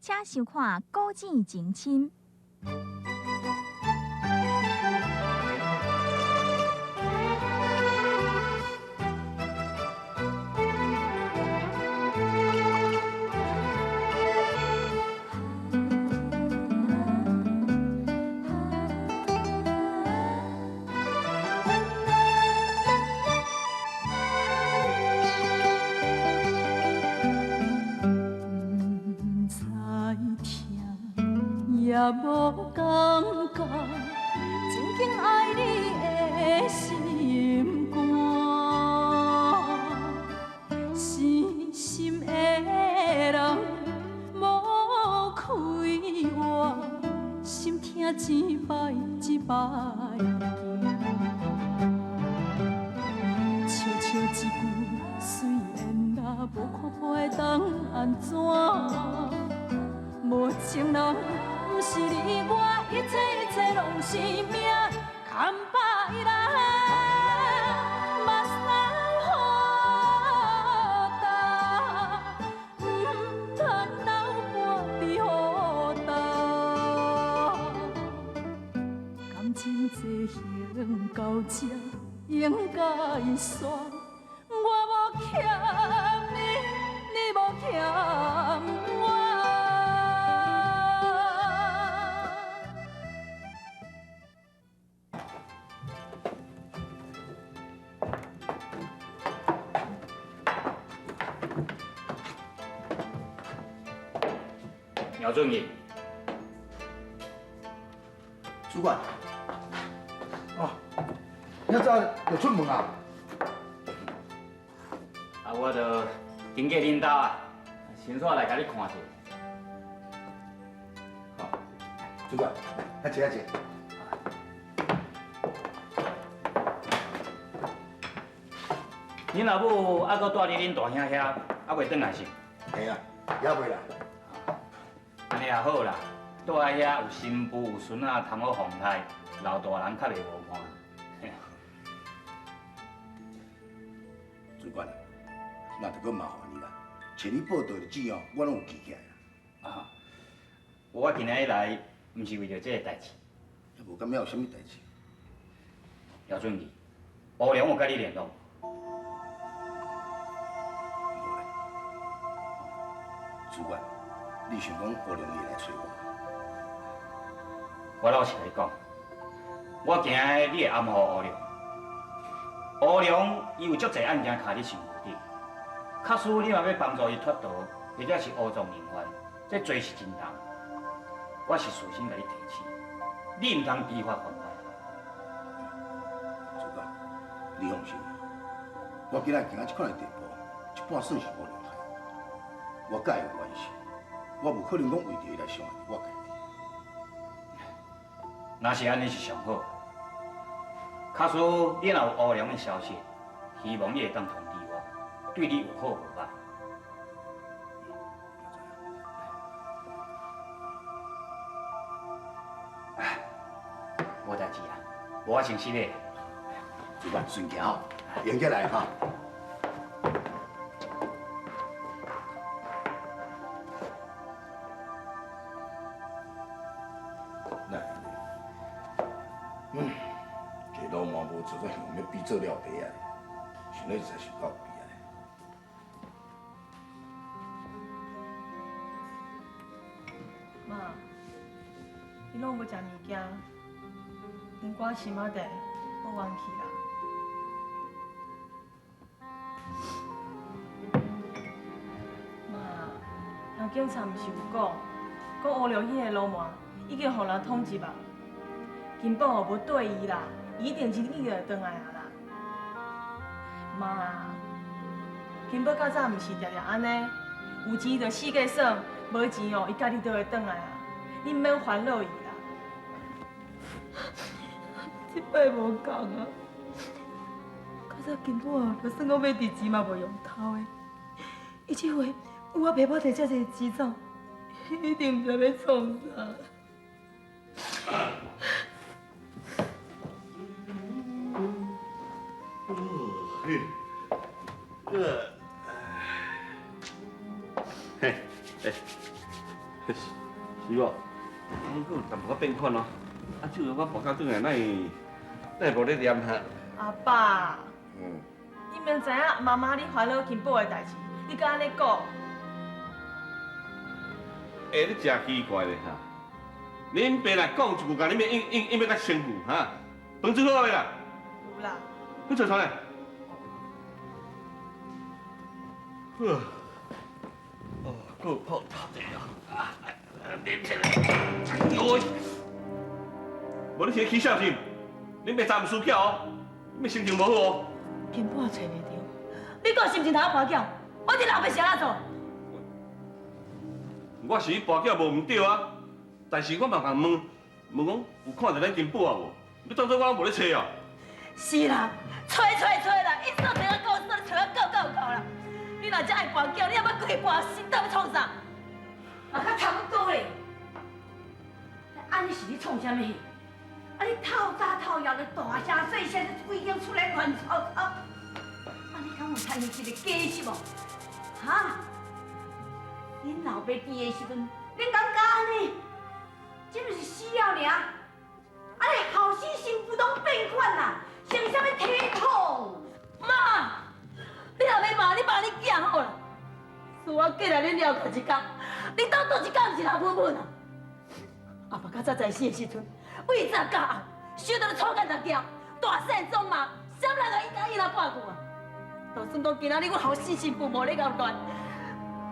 請收看《古井情深》。也無感覺，真緊愛你的心肝，死心的人無開活，心疼一擺一擺行，笑笑一句虽然啦，無看破會當按怎？無情人。毋是你我，一切一切攏是命，牽擺來，目屎雨焦，毋通流半滴雨焦。感情进行到這，應該煞。我無欠你，你無欠我。姚俊义，主管，哦，你遐早就出門啊？啊，我就經過恁兜啊，先煞來共你看一下。好，主管，來坐啊坐。恁老母猶閣蹛佇恁大兄遐，猶未轉來是？嘿啊，猶未來。按呢也好啦，蹛喺遐有新婦有孫仔通好奉待，老大人較袂無伴。主管，那就閣麻煩你啦。揣你報到的日子哦，我攏有記起來啦。啊，我今仔日來，毋是為著這个代誌。無感覺有啥物代誌？姚俊義，吳良有佮你聯絡？無咧。主管，你想講吳良伊會來揣我？我老實共你講，我驚你會暗予吳良。吳良伊有足濟案件卡佇身軀頂，假使你若欲幫助伊脫逃，或者是烏藏人犯，這罪是真重。我是事先共你提醒，你毋通知法犯法。主管，你放心，我今仔行到這款的地步，一半算是吳良害，我佮伊有關係，我無可能講為著伊來傷害我家己。若是按呢是上好。假使你若有吳良的消息，希望你會當通知我，對你有好無歹。無代誌啊，無我先失禮。主管順行吼，用再來哈。來，這老媽無做煞想欲比做了爸啊，想咧實在是夠悲哀。媽，你攏無食物件，黃瓜心仔地，我冤去啦。媽，人警察毋是有講，講吳良彼个流氓已經予人通緝啊，根本哦無對伊啦，伊一定真緊就會轉來啊啦。媽，金寶較早毋是常常按呢，有錢就四界耍，無錢哦，伊家己就會轉來啊。你毋免煩惱伊啦。這擺無仝啊！較早金寶啊，就算講欲挃錢嘛無用偷的，伊這回有我爸母提遮濟錢走，一定毋知欲創啥。嘿，哎，是无？啊，阁有淡薄仔变款哦。啊，这个我跋到转来，哪会哪会无咧念哈？阿爸，嗯，你明知影妈妈你烦恼金宝的代志，你阁按呢讲？欸，你真奇怪咧哈！恁爸若讲一句，共恁欲应应应欲甲生气哈？饭煮好未啦？有啦。去坐床咧。好。哦，阁泡茶啊！啊，啉一个，哎呦！无你是咧起笑是？恁爸昨毋输巧哦，你心情无好哦。金宝揣袂著，你阁是毋是头跋筊？我伫老爸是按怎做？我是去跋筊无毋对啊，但是我嘛共问，问讲有看著咱金宝啊无？你当作我拢无咧揣哦？是啦，揣揣揣啦，伊说揣啊够，说揣啊够够够啦。你若遮爱跋筊，你也欲规跋身，到欲创啥？嘛较差不多咧。按呢是咧创啥物戏？啊！你透早透夜咧大声细声，规间厝内乱糟糟。啊！你敢有亲像一个家室无？哈？恁老爸伫的时阵，恁敢敢按呢？这毋是死了尔？啊！你后生新妇拢变款啦，成啥物体统？妈，你若欲骂，你骂你囝好啦。自我过来恁了解一工，你到佗一工毋是老母母啊？阿爸较早在世的时阵，为早到暗，烧到咧草干杂叫，大细总骂，啥人会伊甲伊来半句啊？就算讲今仔日阮后生新妇无咧共乱，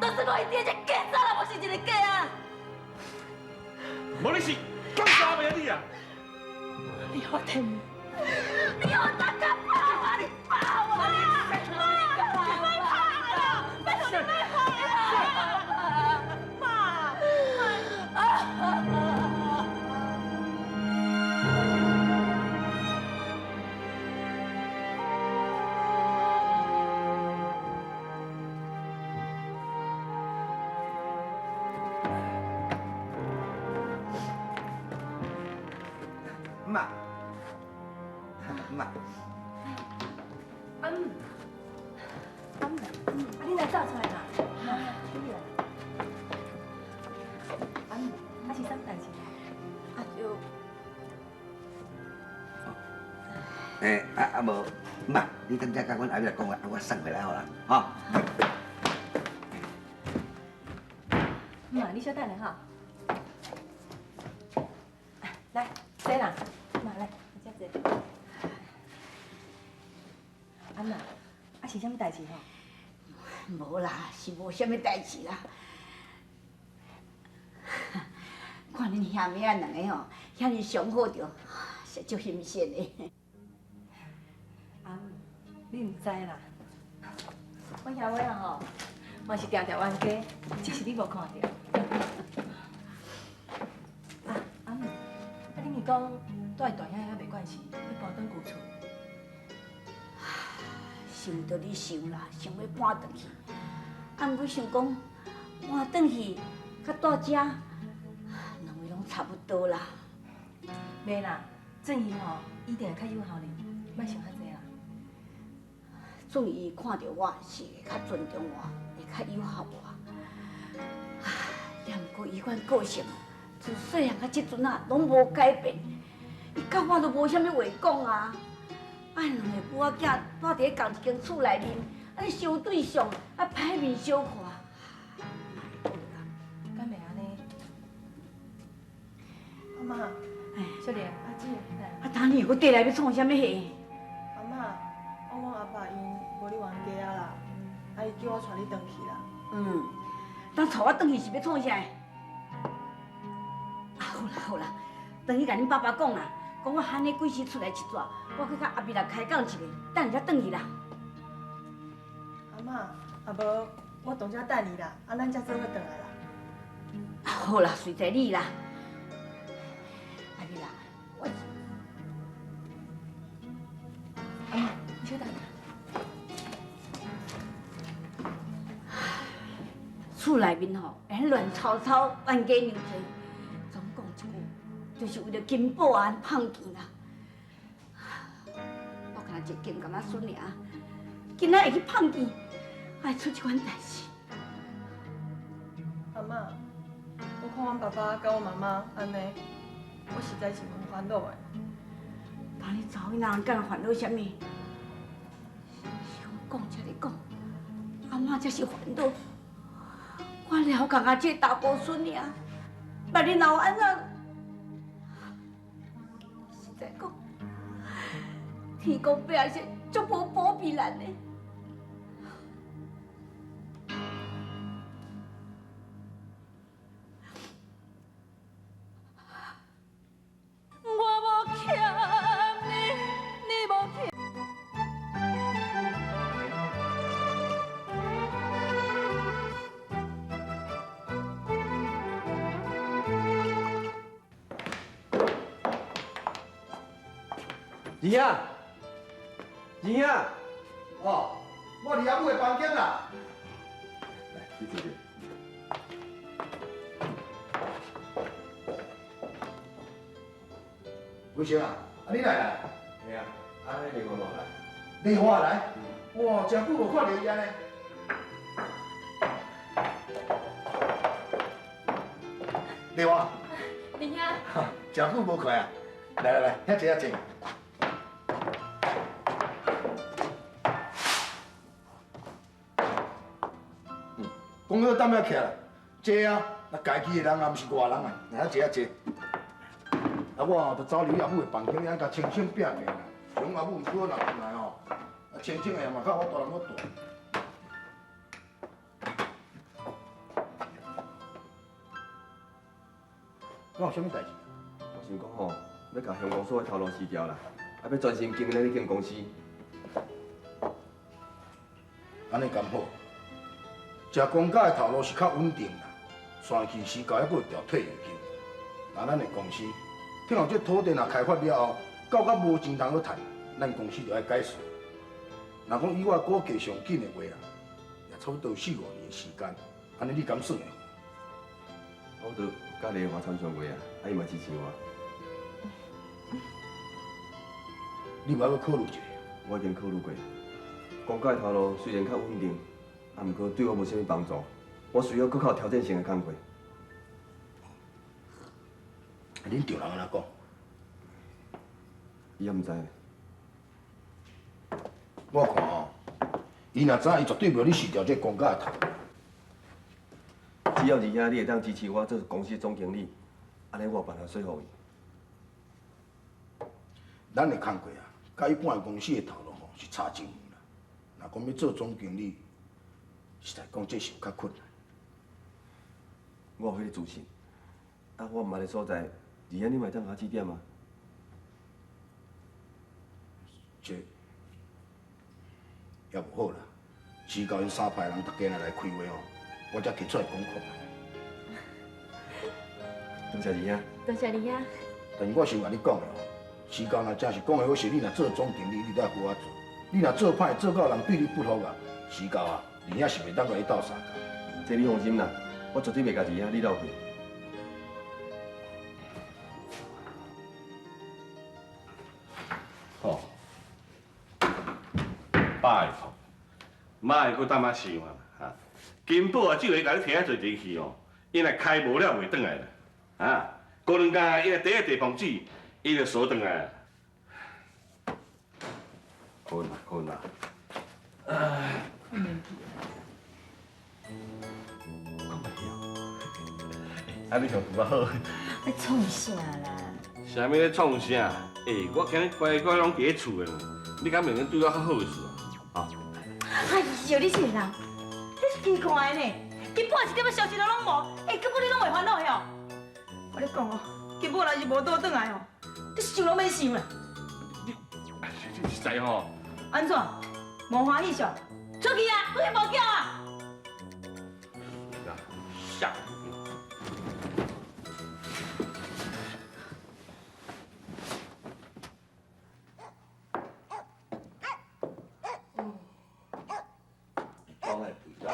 就算讲伊爹这假早啦，无是一个假啊！无你是讲啥话啊你啊？你好天，你好大家拍我，你拍我，你妈，你别拍啦，拜托你别拍啦，妈，啊！妈，妈，阿姆，阿姆，啊，你哪走出来啦？出去啦。阿姆，啊是啥物代志？啊就，欸，啊无，妈，你等下共阮阿妹来讲话，啊我送回来好啦，吼。妈，你稍等下哈。来，坐啦。妈来，你这坐。阿妈，啊是啥物代志吼？无啦，是无啥物代志啦。看恁兄妹仔两个吼，遐尔相好著，实足欣羡的。阿姆，你毋知啦，阮兄妹仔吼，嘛是定定冤家，只是你无看著。啊，阿姆，啊你毋是讲住伫大兄遐袂惯势，欲搬转旧厝？想著你想啦，想欲搬转去，啊，毋过想讲搬转去，佮住遮，两位拢差不多啦。袂啦，转去吼，一定会较有效哩，莫想遐济啦。转伊看著我是会较尊重我，会较友好我。啊，也毋过伊款个性，自细汉到这阵啊，拢无改变。伊佮我都无啥物话讲啊。啊，两个母仔囝住伫咧仝一间厝内面，按呢相对相，啊歹面相看，嘛会好啦。敢会按呢？阿妈，哎，小莲，阿姊，啊，当你又阁缀来欲创啥物戏？阿妈，我阮阿爸𪜶无咧冤家啊啦，啊伊叫我带你转去啦。嗯，当带我转去是欲创啥？啊，好啦好啦，转去共恁爸爸讲啦，讲我罕咧几时出来一逝，我去佮阿美来开讲一下，等下才转去啦。阿妈，啊无我当遮等伊啦，啊咱才做伙转来啦。啊好啦，随在你啦。阿美啦，我。阿妈，你稍等下。厝内面吼，会乱糟糟，冤家伤济。总讲一句，就是为著金宝安碰见啦。我敢若一间感觉孙尔，今仔会去碰见，还出这款代志。阿妈，我阮爸爸佮阮妈妈按呢，我实在是很烦恼的。当你查某囡仔人敢烦恼啥物？是讲讲才咧讲，阿嬷才是烦恼。我了解啊，这个查埔孙尔，万一若有按怎，实在讲，天公伯也是足无保庇咱的。我無欠你，你無欠。二兄，二兄，哦，我伫阿母的房间啦。來，你坐者。伟成啊，啊你來啦？嘿啊，啊麗華嘛來。麗華來？哇，誠久無看著伊按呢。麗華，二兄，誠久無看啊！來來來，遐坐遐坐。講好等下起來，坐啊！那家己的人啊，毋是外人啊，來遐坐遐坐。啊，我吼就走入去阿母的房間，你按共清清拼拼啦。像阿母毋拄好若轉來吼，啊清清的嘛較我大人我大。講有啥物代誌？我想講吼，欲共鄉公所的頭路辭掉啦，啊，欲專心經營咱這間公司。按呢敢好？食公家的頭路是較穩定啦，山期時到猶閣會調退休金。若咱的公司，聽講這土地若開發了後，到甲無錢通好趁，咱公司就愛解散。若講以我估計上緊的話啊，也差不多有四五年的時間，按呢你敢算會？我都佮麗華參詳過啊，啊伊嘛支持我。你無愛閣考慮一下？我已經考慮過，公家的頭路雖然較穩定，啊，毋過對我無啥物幫助。我需要閣較有挑戰性的工課。啊，恁丈人按怎講？伊也毋知呢。我看吼，伊若知影，伊絕對袂予你辭掉這公家的頭。只要二兄你會當支持我做公司總經理，按呢我有辦法說服伊。咱的工課啊，佮一般的公司的頭路吼是差真遠啦。若講欲做總經理，實在講這是有較困難。我有彼個自信，啊，我毋捌的所在，二兄你嘛會當共我指點啊？這也無好啦，遲到𪜶三派人逐家若來開會吼，我才提出來講看覓。多謝二兄。多謝你啊。但是我想共你講的吼，遲到若真是講的好勢，你若做總經理，你著愛好好做。你若做歹，做到人對你不服啊，遲到啊，二兄是袂當共你鬥相共。這你放心啦，我絕對袂共二兄你落去。好，拜託，莫閣淡仔想啊！哈，金寶啊，這回共你提遐濟錢去哦，伊若開無了袂轉來啦，啊，過兩工伊若提個地磅子，伊就鎖轉來啦。睏啦，睏啦。唉，睏袂去。睏袂去哦。啊，你上拄仔好。欲創啥啦？啥物咧創啥？欸，我今日乖乖攏佇咧厝的，你敢袂用對我較好的事啊？哎喲，你這個人，你是奇怪呢，根本一點仔消息都攏無，欸，根本你攏袂煩惱的哦。我咧講哦，金寶若是無倒轉來哦，你想攏免想啦。你實在吼。按怎？無歡喜啥？出去啊，出去無叫啊！嚇！講來肥仔。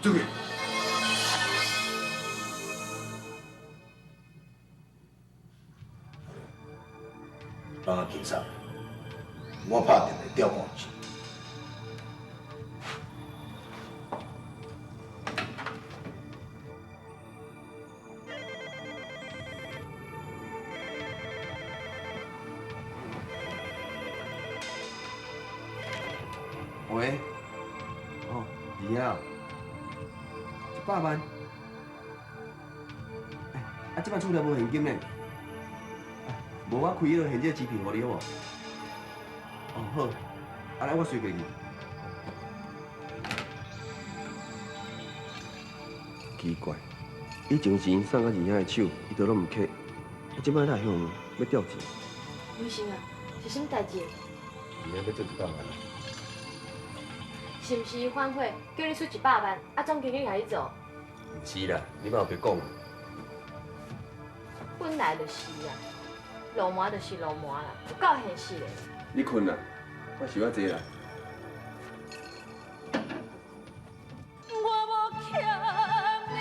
出去。帮我轻松，我拍电话调看钱。喂，哦，二兄，100万，欸，啊，这摆厝内无现金呢？无我开彼个现金支票予你好无？哦好，啊来我随过去。奇怪，以前钱送到二兄的手，伊都拢毋摕，啊，这摆哪会向欲调钱？为什啊？是啥物代志？二兄欲借100万啊！是毋是伊反悔，叫你出100万，啊总经理共你做？毋是啦，你莫白讲。本来就是啦，路麻就是路麻啦，有够现实的。你睏啦，我想较济啦。我无欠你，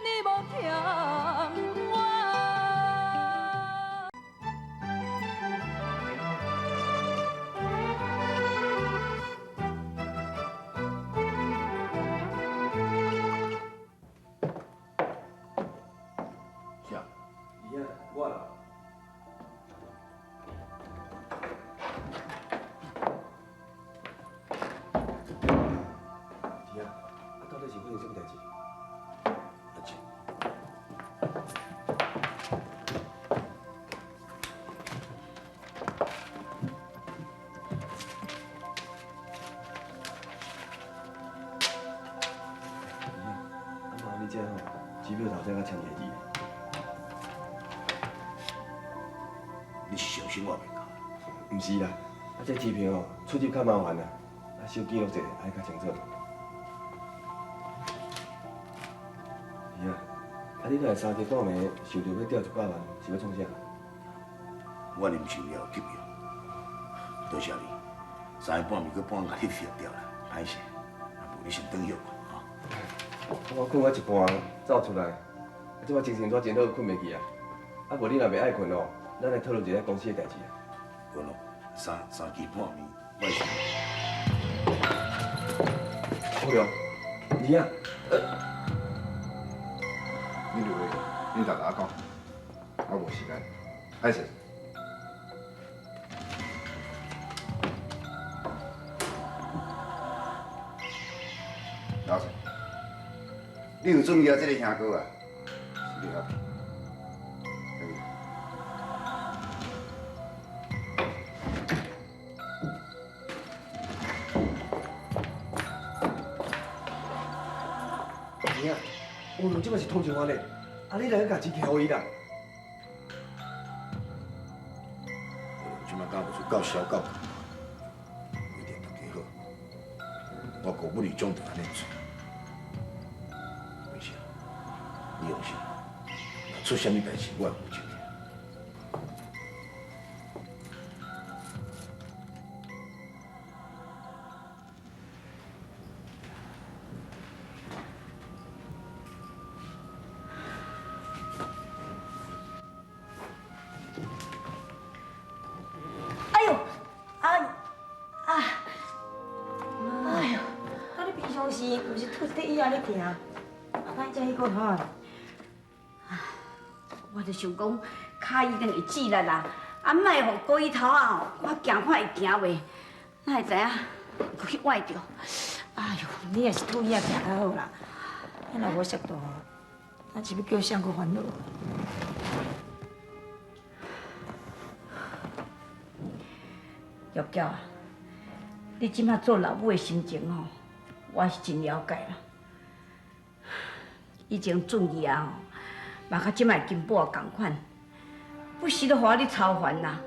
你无欠我。啥？二兄，我啦。二兄，啊，到底是发生啥物代志？阿姐，二兄，啊，麻烦你这吼，支票头先甲签一个字。你是相信我袂到？毋是啦，啊，这支票吼出入较麻烦啦，啊，小记录一下，爱较清楚。二兄，啊，你若会三更半暝想著欲调100万，是欲创啥？我临时也有急用，多谢你，三更半暝阁半共你费掉啦，歹势，啊，无你先转歇困吼。我睏到一半走出来，啊，这摆精神煞真好，睏袂去啊。啊，无你若袂爱睏哦，咱来讨论一下公司的代志啊。无咯，三更半暝，我是。好了，二兄，你留下，你逐逐讲，我无时间，歹势。老实，你有注意啊？这个兄哥啊，是你阿弟。二兄，乌龙这摆是通缉犯咧，啊，你来去共钱摕予伊啦？这摆敢无出够痟够为着大家好，我高不离总就按呢做。没事，你放心，若出啥物代志，我会负责。哎呦，哎，啊，哎呦，啊你平常时毋是吐伫椅仔咧行，啊哪会这彼个头啊？我就想讲，跤一定会折力啦，啊，莫予高椅头啊，我行看会行袂？哪会知影，阁去崴著。哎呦，你也是拄椅仔行较好啦，彼若无摔倒，咱是欲叫谁阁烦恼？玉娇啊，你这摆做老母的心情吼，我是真了解啦。以前俊义啊吼，嘛佮这摆金宝仝款，不时都予我咧操烦啦。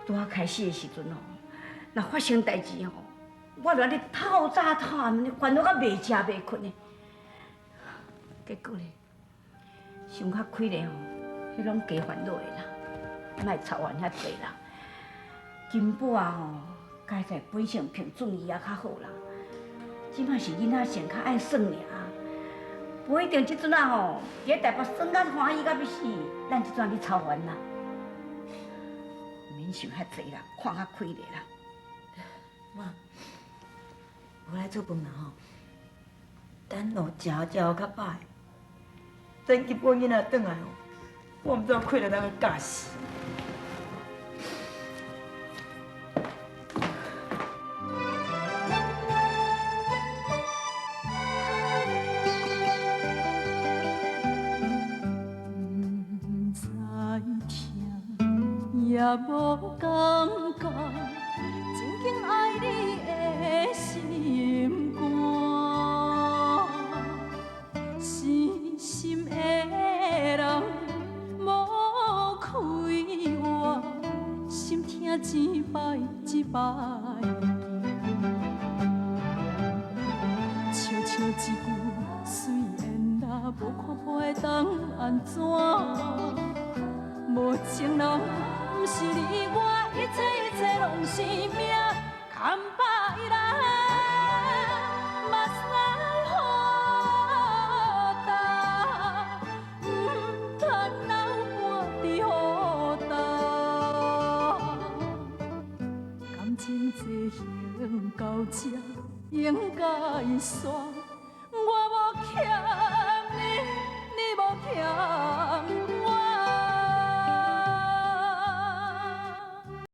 拄仔开始的时阵吼，若发生代志吼，我就按呢透早透暗，烦恼到袂食袂睏的。结果咧，想较开咧吼，彼拢加烦恼的啦，莫操烦遐济啦。金宝啊吼，该在本性凭俊义啊较好啦。这這擺是囡仔上較愛耍爾，無一定這陣仔吼，佇台北耍甲歡喜甲欲死，咱這陣去操煩啦。毋免想遐濟啦，看較開咧啦。媽，無來煮飯啦吼，等落食食較歹，等金寶囡仔轉來吼，我毋知影虧了哪個教死。毋知疼，也無感覺，真經愛你的心肝，死心的人無開活，心疼一擺一擺記，笑笑一句雖然啦，無看破會當按怎？無情人，毋是你我，一切一切攏是命，牽把伊來，目屎雨干，毋通流汗伫雨干。感情这行到這應該煞，我無欠。